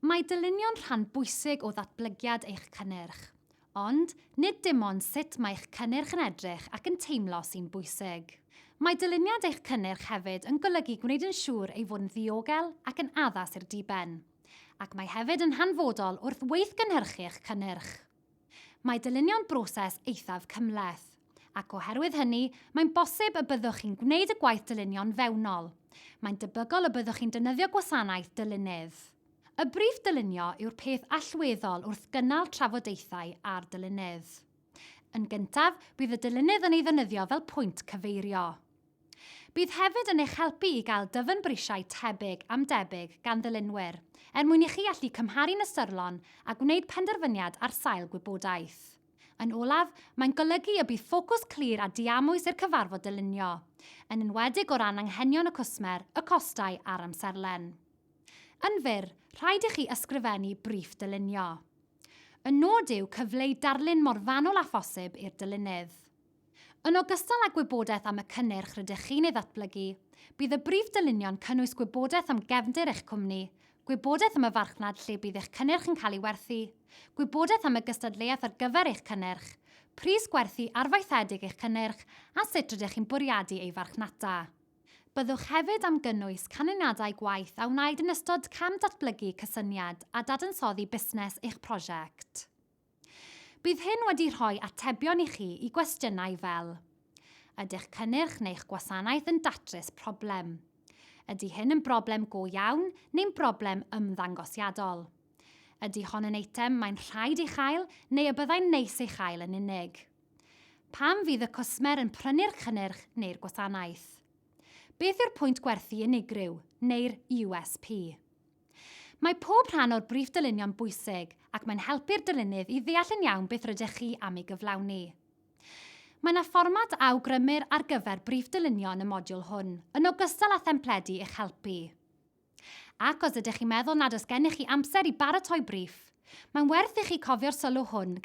Mae dylunio'n rhan bwysig o ddatblygiad eich cynnyrch. Ond, nid dim ond sut mae eich cynnyrch yn edrych ac yn teimlo sy'n bwysig. Mae dyluniad eich cynnyrch hefyd yn golygu gwneud yn siŵr ei fod yn ddiogel ac yn addas i'r diben. Ac mae hefyd yn hanfodol wrth weithgynhyrchu eich cynnyrch. Mae dylunio'n broses eithaf cymhleth, ac oherwydd hynny, mae'n bosib y byddwch chi'n gwneud y gwaith dylunio'n fewnol. Mae'n debygol y byddwch chi'n defnyddio gwasanaeth dylunydd. Y briff dylunio yw'r peth allweddol wrth gynnal trafodaethau â'r dylunydd. Yn gyntaf, bydd y dylunydd yn ei ddefnyddio fel pwynt cyfeirio. Bydd hefyd yn eich helpu i gael dyfynbrisiau tebyg am debyg gan ddylunwyr, er mwyn i chi allu cymharu'n ystyrlon a gwneud penderfyniad ar sail gwybodaeth. Yn olaf, mae'n golygu y bydd ffocws clir a diamwys i'r cyfarfod dylunio, yn enwedig o ran anghenion y cwsmer, y costau a'r amserlen. Yn fyr, rhaid i chi ysgrifennu briff dylunio. Y nod yw cyfleu darlun mor fanwl â phosib i'r dylunydd. Yn ogystal â gwybodaeth am y cynnyrch rydych chi'n ei ddatblygu, bydd y briff dylunio'n cynnwys gwybodaeth am gefndir eich cwmni, gwybodaeth am y farchnad lle bydd eich cynnyrch yn cael ei werthu, gwybodaeth am y gystadleuaeth ar gyfer eich cynnyrch, pris gwerthu arfaethedig eich cynnyrch a sut rydych chi'n bwriadu ei farchnata. Byddwch hefyd am gynnwys canlyniadau gwaith a wnaed yn ystod cam datblygu cysyniad a dadansoddi busnes eich prosiect. Bydd hyn wedi rhoi atebion i chi i gwestiynau fel, Ydy'ch cynnyrch neu'ch gwasanaeth yn datrys problem? Ydy hyn yn broblem go iawn neu'n broblem ymddangosiadol? Ydy hon yn eitem mae'n rhaid ei chael neu y byddai'n neis ei chael yn unig? Pam fydd y cwsmer yn prynu'r cynnyrch neu'r gwasanaeth? Beth yw'r pwynt gwerthu unigryw, neu'r USP? Mae pob rhan o'r briff dylunio'n bwysig ac mae'n helpu'r dylunydd i ddeall yn iawn beth rydych chi am ei gyflawni. Mae 'na fformat a awgrymir ar gyfer briff dylunio yn y modiwl hwn, yn ogystal â thempledi i'ch helpu. Ac os ydych chi'n meddwl nad oes gennych chi amser i baratoi briff, mae'n werth i chi cofio'r sylw hwn gan.